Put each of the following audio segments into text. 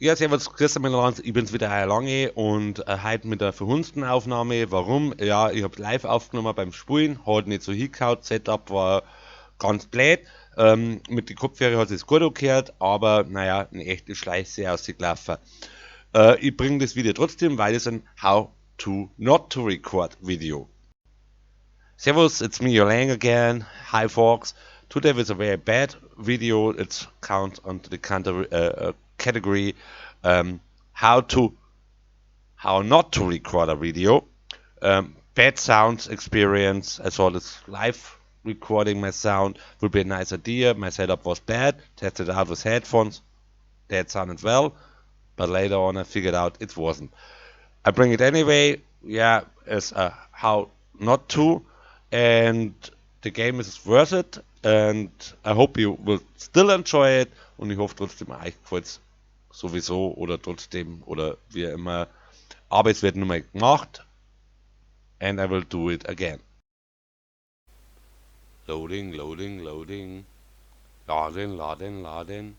Ja, servus, grüß euch miteinander, ich bin's wieder, euer Lange, und heute mit der verhunzten Aufnahme. Warum? Ja, ich hab live aufgenommen beim Spielen, hat nicht so hingehauen, Setup war ganz blöd. Mit den Kopfhörern hat es gut angehört, aber naja, in echt ist scheiße ausgelaufen. Ich bring das Video trotzdem, weil es ein How to Not to Record Video. Servus, it's me, your Lang again. Hi folks. Today is a very bad video. It's count onto the category how not to record a video. Bad sound experience. I saw this live recording my sound would be a nice idea. My setup was bad. Tested out with headphones. That sounded well, but later on I figured out it wasn't. I bring it anyway. Yeah, as a how not to, and the game is worth it, and I hope you will still enjoy it, und ich hoffe trotzdem, euch gefällt's sowieso oder trotzdem oder wie immer, aber es wird nun mal gemacht, and I will do it again. Loading, loading, loading, laden, laden, laden.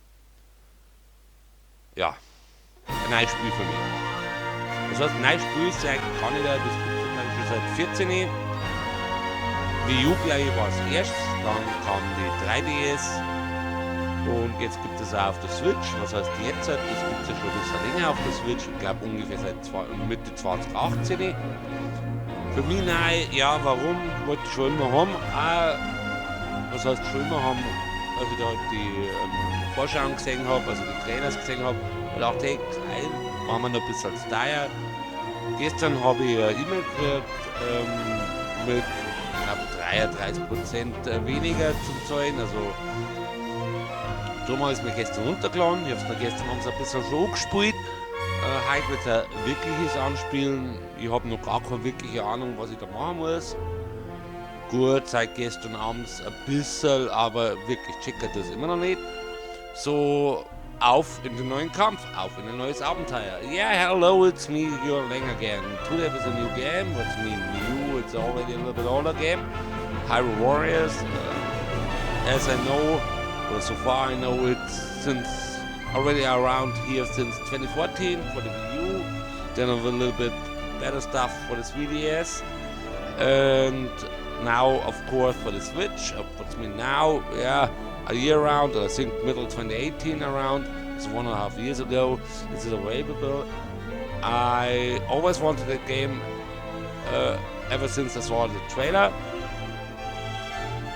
Ja, ein neues Spiel für mich. Das heißt, ein neues Spiel ist ja eigentlich gar nicht, das gibt es glaube ich schon seit 14. Wii U, glaube ich, war es erst, dann kam die 3DS und jetzt gibt es auch auf der Switch. Was heißt jetzt? Das gibt es ja schon ein bisschen länger auf der Switch, ich glaube ungefähr seit Mitte 2018. Für mich neu, ja, warum? Wollte ich schon immer haben. Auch, was heißt schon immer haben, als ich da halt die Vorschauen gesehen hab, also die Trailers gesehen hab, und dachte, hey, geil, war mir noch ein bisschen teuer. Gestern habe ich eine E-Mail gekriegt, mit knapp 33% weniger zum Zahlen, also darum habe ich es mir gestern runtergeladen. Ich habe es mir gestern Abend ein bisschen schon angespielt. Heute wird es ein wirkliches Anspielen. Ich habe noch gar keine wirkliche Ahnung, was ich da machen muss. Gut, seit gestern Abend ein bisschen, aber wirklich checkert das immer noch nicht. So, auf in den neuen Kampf, auf in ein neues Abenteuer. Yeah, hello, it's me, your Lang again. Today is a new game. What's mean new? It's already a little bit older game. Hyrule Warriors. As I know, or so far I know it since already around here since 2014 for the Wii U. Then a little bit better stuff for the 3DS. And now, of course, for the Switch. What's mean now? Yeah, a year around, or I think middle 2018 around. It's 1.5 years ago. This is available. I always wanted a game ever since I saw the trailer.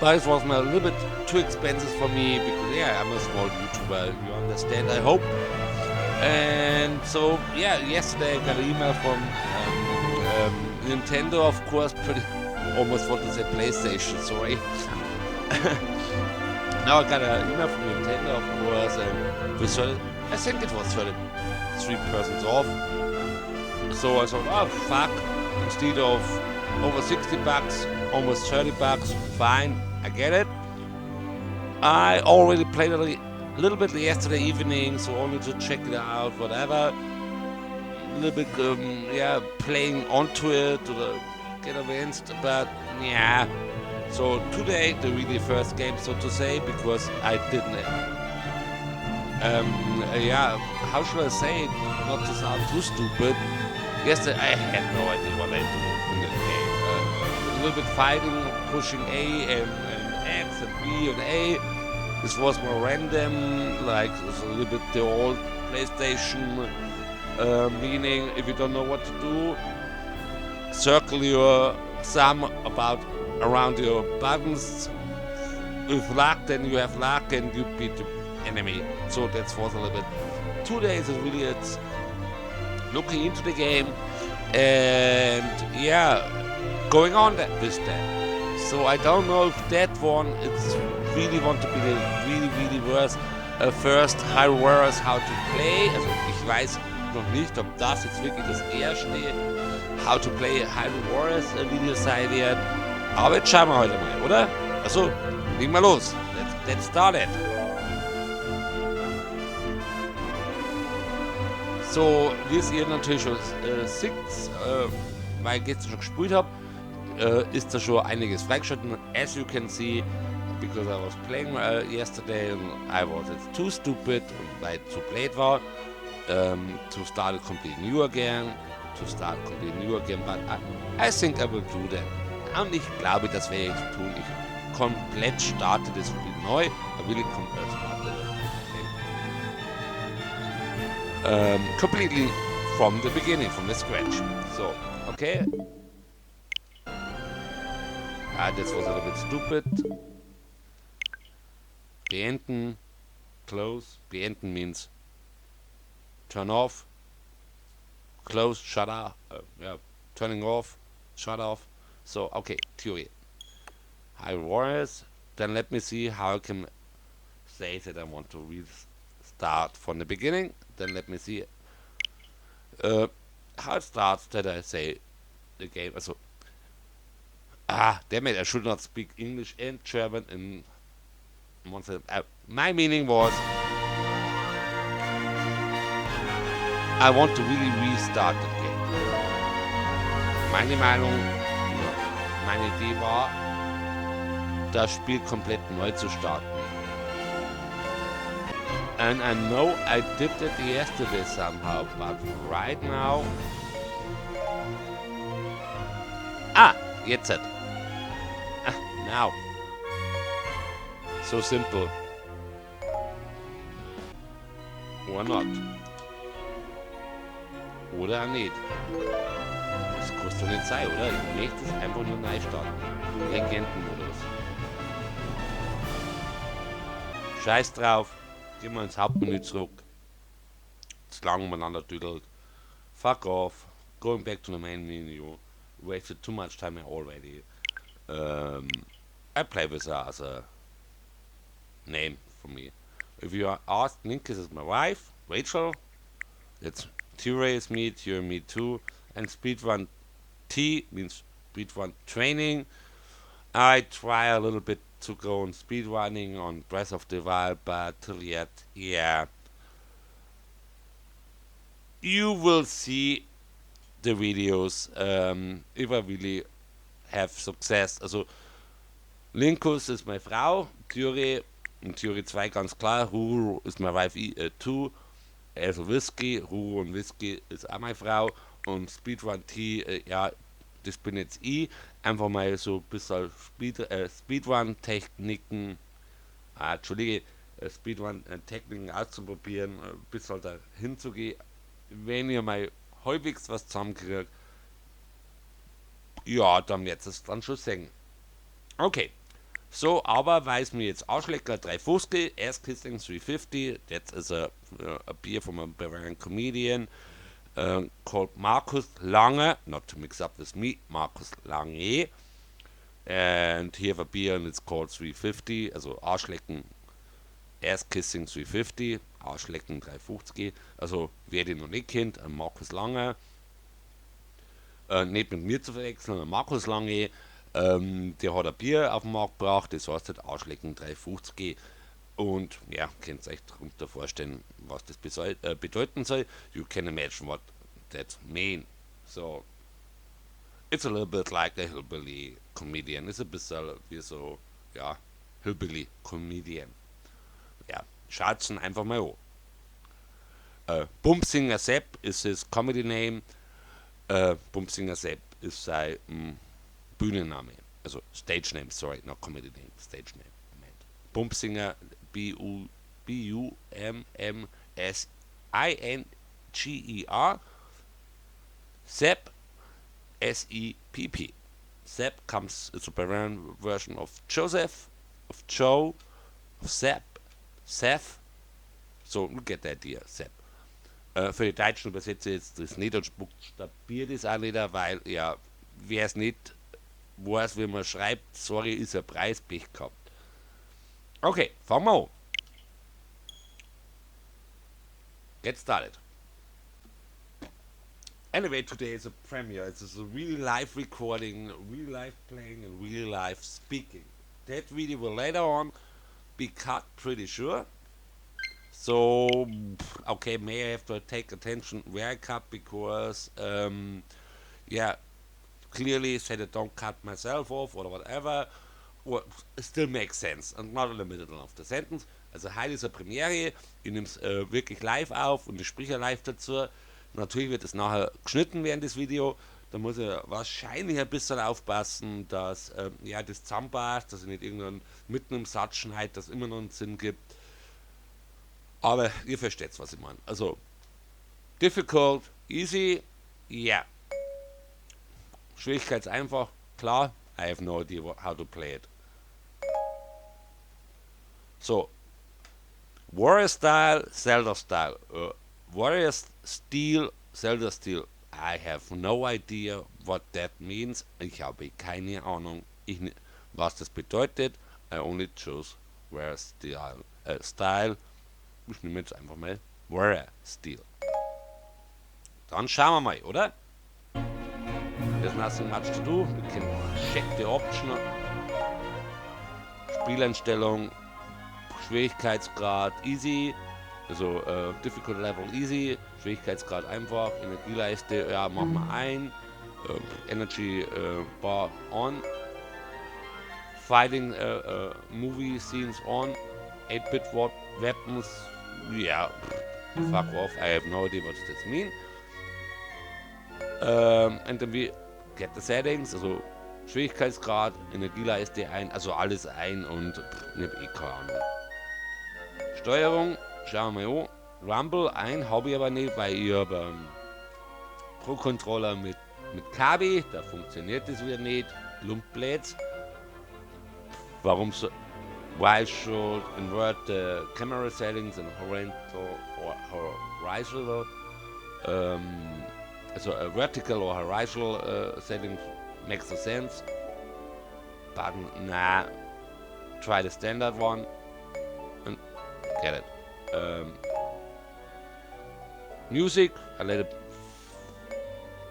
But it was a little bit too expensive for me because, yeah, I'm a small YouTuber, you understand, I hope. And so, yeah, yesterday I got an email from Nintendo, of course, pretty, almost want to say PlayStation, sorry. Now I got an email from Nintendo, of course, and with 30, I think it was 33% off. So I thought, oh fuck, instead of over $60, almost $30, fine, I get it. I already played a little bit yesterday evening, so only to check it out, whatever. A little bit, yeah, playing onto it to get advanced, but yeah. So today, the really first game, so to say, because I didn't, yeah, how should I say it, not to sound too stupid. Yesterday I had no idea what I do in the game. A little bit fighting, pushing A and X and B and A. This was more random, like it was a little bit the old PlayStation, meaning if you don't know what to do, circle your thumb about around your buttons. With luck, then you have luck and you beat the enemy. So that's was a little bit. 2 days is really it's looking into the game and yeah, going on that with that. So I don't know if that one it's really want to be the really, really worst first Hyrule Warriors how to play. Also ich weiß noch nicht, ob das jetzt wirklich das erste How to Play Hyrule Warriors Video sein wird. Aber jetzt schauen wir heute mal, oder? Also, legen wir los. Let's start it. So, wie es ihr natürlich schon seht, weil ich gestern schon gespielt hab, ist da schon einiges freigeschaltet. As you can see, because I was playing yesterday and I was it's too stupid und weil ich zu blöd war. To start it completely new again, to start completely new again, but I think I will do that. Und ich glaube, das werde ich tun. Ich komplett starte das Spiel neu. I will start it completely from the beginning, from the scratch. So, okay. Ah, this was a little bit stupid. Beenden, close. Beenden means turn off, close, shut off, yeah, turning off, shut off. So, okay, Theory. Hi Warriors. Then let me see how I can say that I want to restart from the beginning. Then let me see how it starts that I say the game. Also, ah, damn it, I should not speak English and German in one sentence. My meaning was I want to really restart the game. Meine Meinung, meine Idee war, das Spiel komplett neu zu starten. And I know I did it yesterday somehow, but right now... Ah, jetzt. Ah, now. So simple. Or not. Oder auch nicht. Das kann doch nicht sein, oder? Ich möchte es einfach nur neu starten. Legendenmodus. Scheiß drauf. Gehen wir ins Hauptmenü zurück. Zu lang umeinander düdelt. Fuck off. Going back to the main menu. Wasted too much time already. I play with her as a name for me. If you are asked, Linkus is my wife, Rachel. It's T-Ray is me, T-Ray me too. And Speedrun T means speedrun training. I try a little bit to go on speedrunning on Breath of the Wild, but till yet, yeah. You will see the videos if I really have success. Also Linkus ist meine Frau, Theory, und Theory 2 ganz klar, Ruru ist my wife 2, also Whiskey, Ruru und Whiskey ist auch meine Frau und Speedrun T, ja, das bin jetzt ich. Einfach mal so ein bisschen Speedrun-Techniken, Entschuldige, Speedrun-Techniken auszuprobieren, ein bisschen da hinzugehen. Wenn ihr mal halbwegs was zusammenkriegt, ja, dann wird es dann schon sehen. Okay, so, aber weil es mir jetzt Arschlecker 350, Ass Kissing 350, that's is a beer from a Bavarian comedian called Markus Lange, not to mix up with me, Markus Lange, and he have a beer and it's called 350, also Arschlecken, Ass Kissing 350, Arschlecken 350, also wer den noch nicht kennt, Markus Lange, nicht mit mir zu verwechseln, Markus Lange, der hat ein Bier auf den Markt gebracht, das heißt halt Arschlecken 350. Und ja, könnt ihr euch darunter vorstellen, was das bedeuten soll. You can imagine what that mean. So, it's a little bit like a hillbilly comedian. Ist ein bisschen wie so, ja, hillbilly comedian. Ja, schaut's ihn einfach mal an. Bumsinger Sepp ist his comedy name. Bumsinger Sepp ist sein Bühnenname. Also Stage Name, sorry, not comedy name, Stage name. Moment. Bumsinger, B-U-M-M-S-I-N-G-E-R, Sepp, S-E-P-P. Sepp comes, it's a Bavarian version of Joseph, of Joe, of Sepp, Seth. So, you get the idea, Sepp. Für die deutschen Übersetzer jetzt das nicht und buchstabiert es auch nicht, weil, ja, wer es nicht weiß, wie man schreibt, sorry, ist ein Preis, Pech gehabt. Okay, fangen wir an. Get started. Anyway, today is a premiere. It's a really live recording, real live playing and real live speaking. That video will later on be cut, pretty sure. So, okay, may I have to take attention where I cut, because, yeah, clearly said I don't cut myself off or whatever. Or it still makes sense, and not in the middle of the sentence. Also heute ist eine Premiere, ich nehme es wirklich live auf und ich spreche live dazu. Natürlich wird es nachher geschnitten werden, das Video. Da muss ich wahrscheinlich ein bisschen aufpassen, dass ja, das zusammenpasst, dass ich nicht irgendwann mitten im Satz schneide, dass es immer noch einen Sinn gibt. Aber ihr versteht, was ich meine. Also, difficult, easy, yeah. Schwierigkeit einfach, klar, I have no idea how to play it. So, Warrior Style, Zelda Style. Warrior Steel, Zelda Steel. I have no idea what that means. Ich habe keine Ahnung, was das bedeutet. I only choose Warrior Style. Style. Ich nehme jetzt einfach mal Warrior Steel. Dann schauen wir mal, oder? There's nothing much to do. We can check the option. Spieleinstellung, Schwierigkeitsgrad easy, also Difficult Level easy, Schwierigkeitsgrad einfach, Energieleiste, ja, machen wir ein, Energy Bar on, Fighting Movie Scenes on, 8-Bit Weapons, yeah, fuck off, I have no idea what this mean. And then we get the settings, also Schwierigkeitsgrad, Energieleiste ein, also alles ein und pff, ich hab eh keine Ahnung. Steuerung, schauen wir mal an. Rumble ein, habe ich aber nicht, weil ich hab Pro Controller mit Kabel, da funktioniert das wieder nicht. Lumpblöds. Warum so? Why should invert the camera settings in horizontal or horizontal, also a vertical or horizontal settings makes no sense. But nah, try the standard one and get it. Music, I let it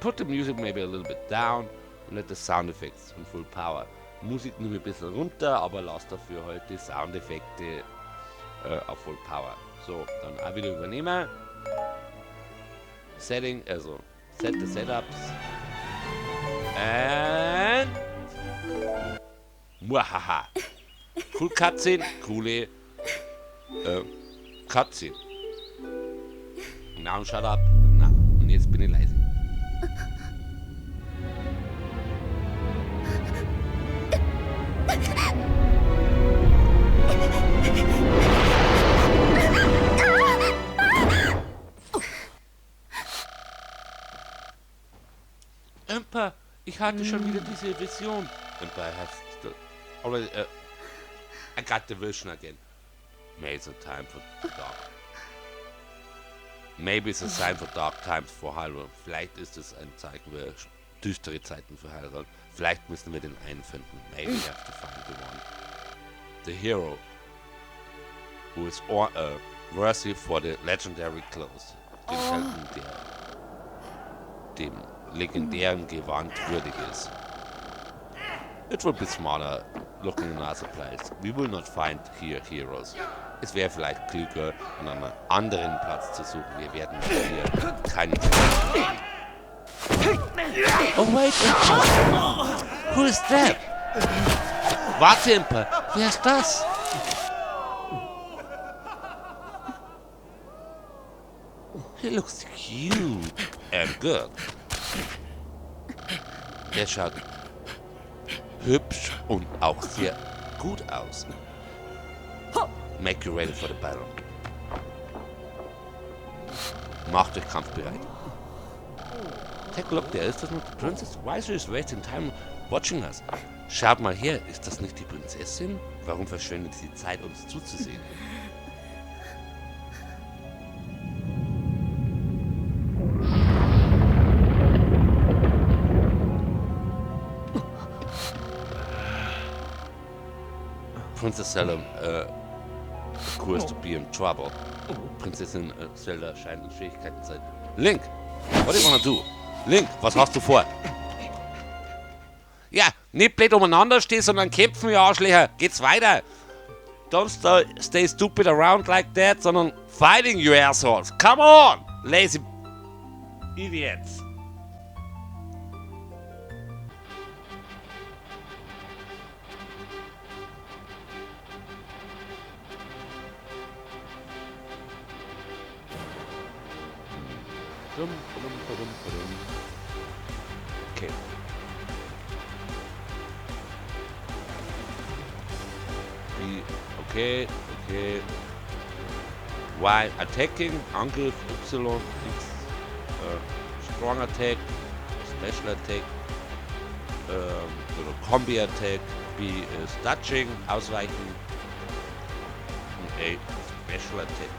put the music maybe a little bit down and let the sound effects in full power. Musik nehme ich ein bisschen runter, aber lass dafür halt die Soundeffekte auf Full Power. So, dann auch wieder übernehmen. Setting, also set the setups. And Muahaha. Cool Cutscene, coole Cutscene. Now shut up. Na, und jetzt bin ich leise. Impa, ich hatte schon wieder diese Vision. Impa has still already. I got the vision again. Maybe it's a time for dark. Maybe it's a sign for dark times for Hyrule. Vielleicht ist es ein Zeichen für düstere Zeiten für Hyrule. Vielleicht müssen wir den einen finden. Maybe we have to find the one. The hero who is worthy for the legendary clothes. Den Helden, der dem legendären Gewand würdig ist. It would be smarter looking in other place. We will not find here heroes. Es wäre vielleicht klüger, an einem anderen Platz zu suchen. Wir werden hier keinen. Oh wait, who is that? Warte, Impa, wer ist das? He looks cute and good. Der schaut hübsch und auch sehr gut aus. Make you ready for the battle. Macht euch kampfbereit. Take a look there. Ist das not the princess? Why is she wasting time watching us? Schaut mal her, ist das nicht die Prinzessin? Warum verschwendet sie Zeit, uns zuzusehen? Princess Zelda appears to be in trouble. Prinzessin Zelda scheint in Schwierigkeiten zu sein. Link, what do you wanna do? Link, was hast du vor? Ja, nicht blöd umeinander stehen, sondern kämpfen, ihr Arschlöcher. Geht's weiter. Don't stay stupid around like that, sondern fighting, you assholes. Come on, lazy idiots. Dum, dum, dum, dum. Okay. B, okay. Y, attacking, Angriff, Y, X, Strong Attack, Special Attack, oder Kombi Attack, B ist Dodging, Ausweichen und A Special Attack.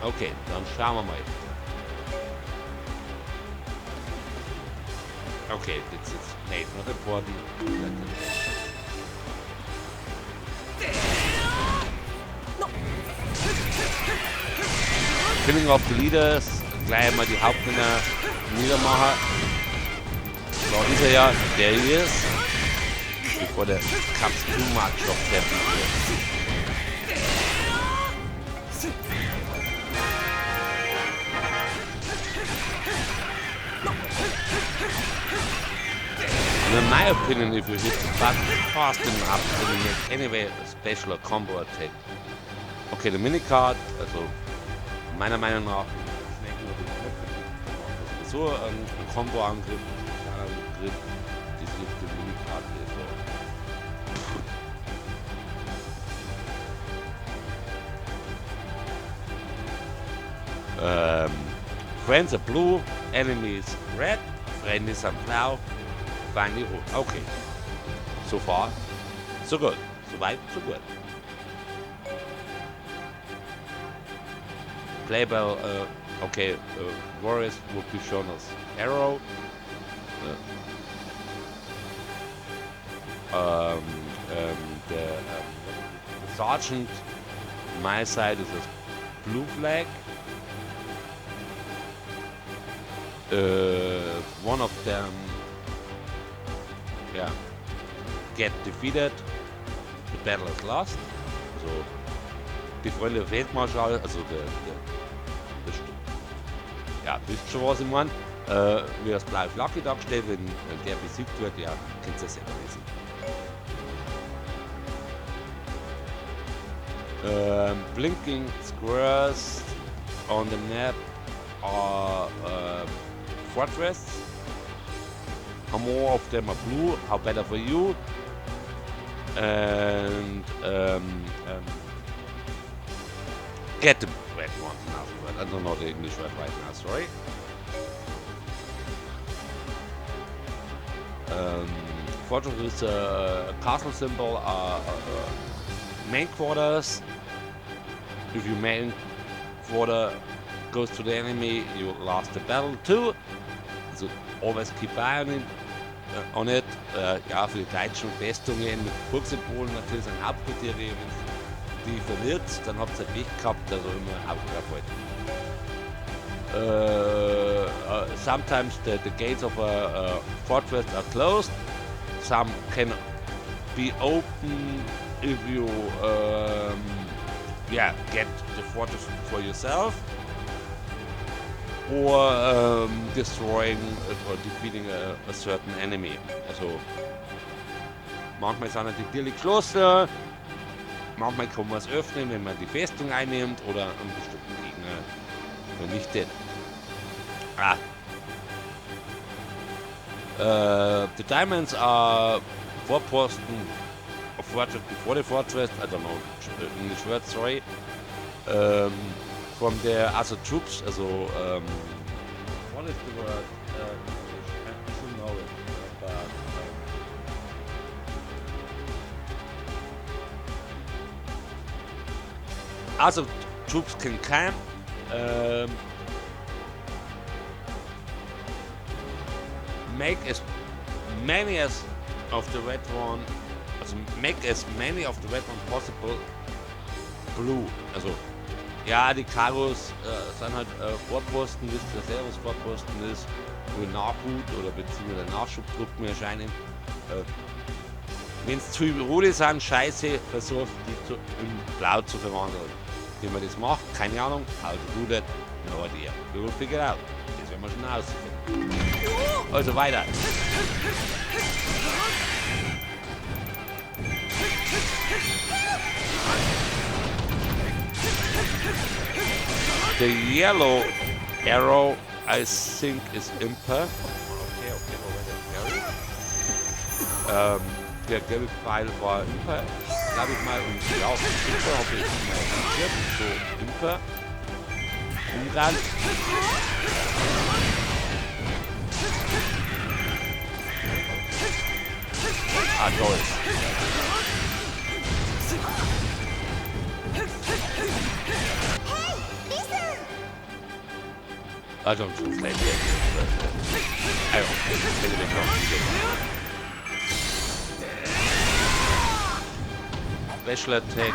Okay, dann schauen wir mal. Okay, that's it. Nee, not important. Killing of the Leaders, gleich mal die Hauptmänner niedermachen. Da ist er ja, there he is. Before there comes too much of them. And in my opinion, if you hit the button fast enough, then you make anyway a special or combo attack. Okay, the Minicard, also meiner Meinung nach, schnell nur die Knöpfe drückt, dann macht das sowieso einen Combo-Angriff, einen Spezialangriff, das ist die Minicard hier so. Friends are blue, enemies red, Freunde sind blau, Feinde rot. Okay. So far, so good. So weit, so gut. Playable, okay, warriors would be shown as arrow. The sergeant, my side is a blue flag. One of them, yeah, get defeated, the battle is lost. Also die Freunde der Feldmarschall, also der ja, wisst schon, was ich meine. Wie das blaue Flagge dargestellt, wenn der besiegt wird, ja, könnt ihr selber lesen. Blinking squares on the map are fortresses. How more of them are blue, how better for you. And get the red ones in other words. I don't know the English word right now, sorry. Fortress is a castle symbol, main quarters. If your main quarter goes to the enemy, you lost the battle too. So always keep eye on it. Ja, für die deutschen Festungen mit Burgsymbolen natürlich sind Hauptquartiere, wenn die verliert, dann habt ihr Pech gehabt, also immer Auge drauf halten. Sometimes the gates of a fortress are closed. Some can be open if you get the fortress for yourself, or destroying or defeating a certain enemy. Also manchmal sind die Türen geschlossen, manchmal kann man es öffnen, wenn man die Festung einnimmt oder einen bestimmten Gegner vernichtet. The diamonds are Vorposten of fortress before the fortress. I don't know English word, sorry. From the other troops, also what is the word? I should know it, but other troops can camp. Make as many as of the red one, also make as many of the red one possible blue. Also ja, die Karos sind halt Vorposten, wisst ihr selber, was Vorposten ist, wo Nachhut oder beziehungsweise Nachschubtruppen erscheinen. Wenn es zu viele rote sind, scheiße, versucht die in blau zu verwandeln. Wie man das macht, keine Ahnung, how to do that, no idea. We will figure it out. Das werden wir schon rausfinden. Also weiter. The yellow Arrow, I think, is Impa. Okay, wo war der Fairy? Der gelbe Pfeil war Impa, glaube ich mal. Und ja, Impa habe ich mal markiert. So, Impa. Umran. Ah, da ist. I don't translate yet. I don't Special attack.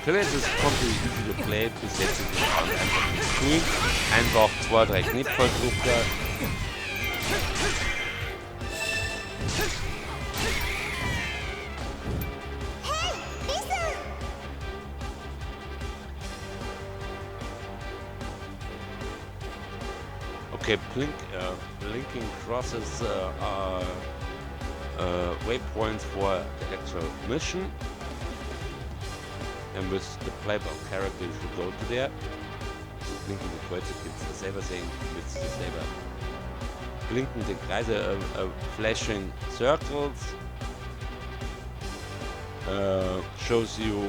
Natürlich ist es komplett easy to play, bis jetzt ist es einfach nicht cool. Einfach 2, 3 Knöpfe drücken. Okay, blinking crosses waypoints for the actual mission. And with the playable character you should go to there. So blinkende Kreuze kannst du selber sehen, willst du selber. Blinkende Kreise, flashing circles, shows you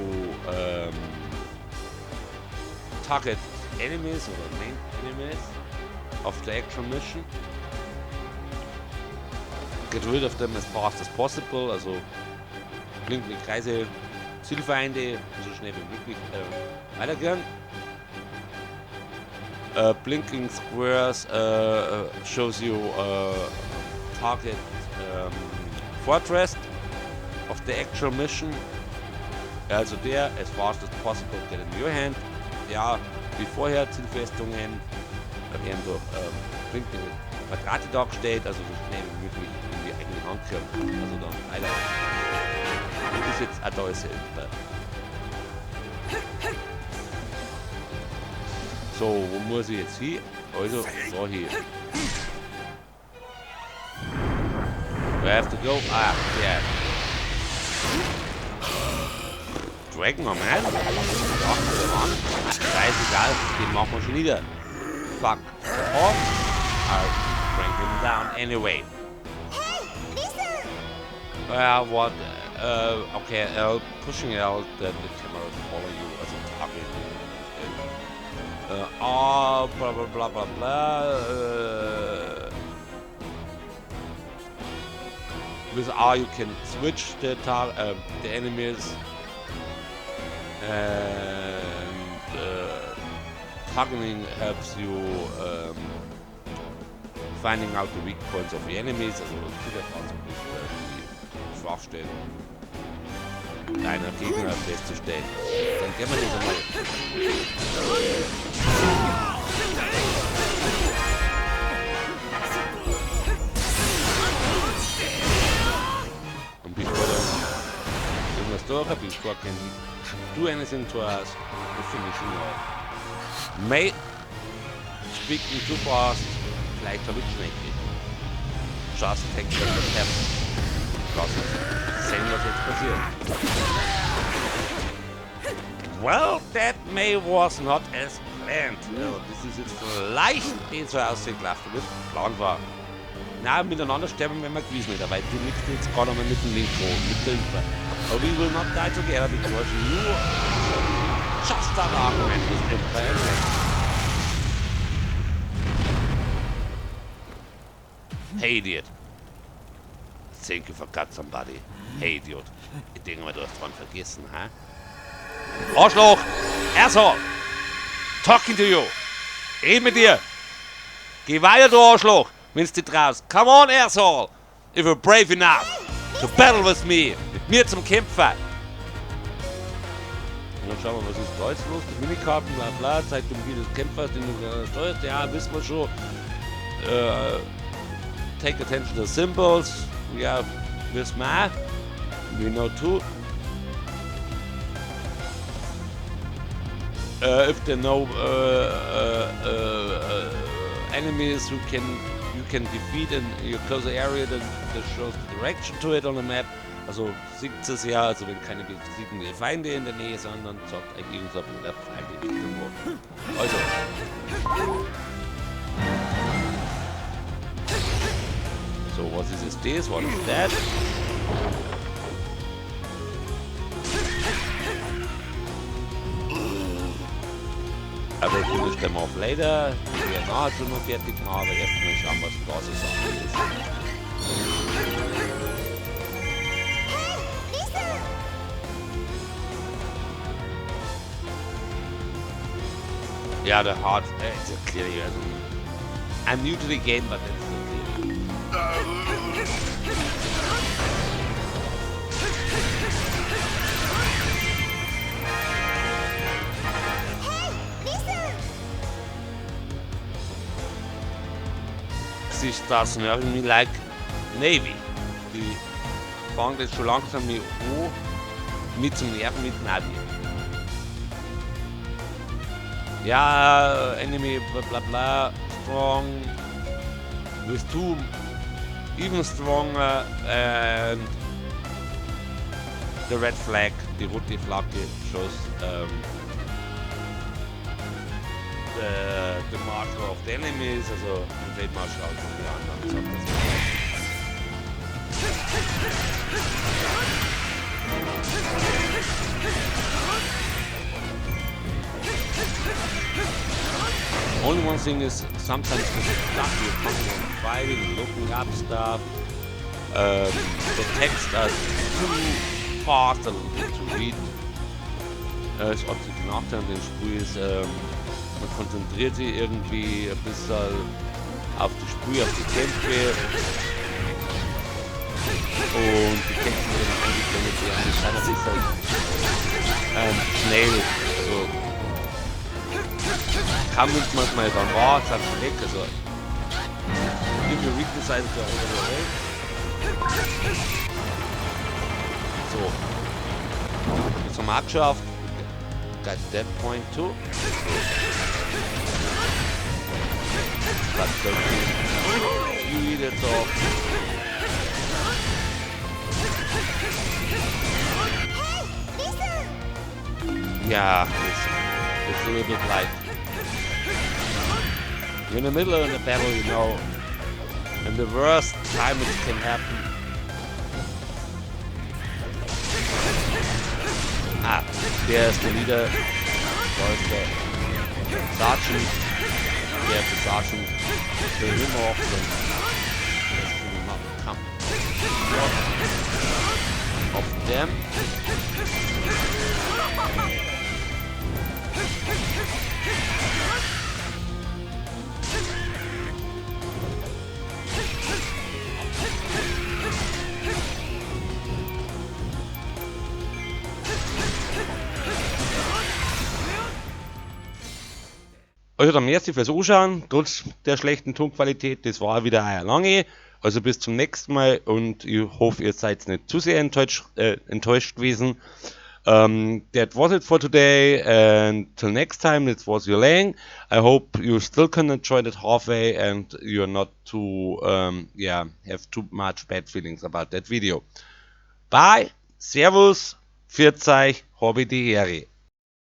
target enemies or main enemies of the actual mission. Get rid of them as fast as possible, also blinkende Kreise, Zielfeinde, so schnell wie möglich weitergehen. Blinking squares shows you target fortress of the actual mission. Also der, as fast as possible, get in your hand. Ja, wie vorher, Zielfestungen werden durch blinkende Quadrate dargestellt, also so schnell wie möglich in die eigene Hand kriegen. Also dann weiter. Wo ist jetzt? Ah, da ist er. So, wo muss ich jetzt hin? Also, so hier. Do I have to go? Ah, yeah. Dragon, oh man. Ach, der Mann. Scheißegal, den machen wir schon wieder. Fuck off. I'll bring him down anyway. Hey, listen. What? Okay, L, pushing L, then the camera will follow you as a target. R, blah blah blah blah blah. With R you can switch the enemies, and targeting helps you finding out the weak points of the enemies, also die Schwachstellen deiner Gegner festzustellen. Dann gehen wir das einmal. Und bevor da irgendwas durch, before can do anything to us, we finish off. May speaking too fast, vielleicht habe ich schnell geredet. Just take the step. Lass uns sehen, was jetzt passiert. Well, that may was not as planned. Ja, das ist jetzt vielleicht nicht so ausgelaufen, wie es geplant war. Nein, miteinander sterben werden wir gewiss nicht, weil du liegst jetzt gerade einmal mit dem Mikro, mit der Impa. But we will not die together because you just start argument with Impa and me. Hey, idiot. Think you forgot somebody. Hey, Idiot. Ich denke mal, du hast dran vergessen, hä? Arschloch! Asshole! Talking to you! Red mit dir! Geh weiter, du Arschloch! Wenn's dich traust. Come on, asshole! If you're brave enough to battle with me! Mit mir zum Kämpfen! Und dann schauen wir, was ist da jetzt los? Die Minikarten, bla bla, zeigt um wie des Kämpfers, den du gerade steuerst. Ja, wissen wir schon. Take attention to symbols. Ja, wissen wir auch. We know too. If there are no enemies who can you can defeat in your closer area, then that shows the direction to it on the map. Also sieht es ja, also wenn keine besiegenden Feinde in der Nähe sind, dann zeigt euch irgend so ein blöder Pfeil die Richtung wo. Also. So, was ist jetzt das? What is that? Aber ich finish them off later. Die werden auch schon noch fertig machen, aber erstmal schauen, was da so Sache ist. Hey, listen! Ja, the heart, it's clearly, also, I'm new to the game, but that's so clearly. Hey, listen! She starts nerving me like Navy. Die fangen jetzt schon langsam mich an, mit zum Nerven mit Navi. Ja, enemy bla bla bla, strong, with two even stronger, and the red flag, die rote Flagge shows the marshal of the enemies, also den Feldmarschall von den anderen, sagt das. Only one thing is, sometimes the stuff you're constantly fighting and looking up stuff, the text are too fast a little bit to read. Das einzige Nachteil an dem Spiel ist, man konzentriert sich irgendwie ein bisschen auf die Spiel, auf die Kämpfe. Und die Kämpfe werden eingeblendet werden, die sind ein bisschen schnell. Also, kaum nimmt man es mal dann wahr, sind schon weg. Also, if you read the size they're already away. So. Jetzt haben wir auch geschafft. Got that point too. But the few idiots off. Hey, listen! Yeah, it's a little bit like you're in the middle of the battle, and the worst time it can happen. Ah, there's the leader. Da ist der Sergeant. There's the Sergeant. Kill him off. Then let's not come of them. Also dann merci fürs Anschauen, trotz der schlechten Tonqualität, das war wieder euer Lange. Also bis zum nächsten Mal und ich hoffe, ihr seid nicht zu sehr enttäuscht gewesen. That was it for today, and till next time, it was your Lang. I hope you still can enjoy it halfway and you're not too, yeah, have too much bad feelings about that video. Bye, Servus, pfiat euch, habe die Ehre.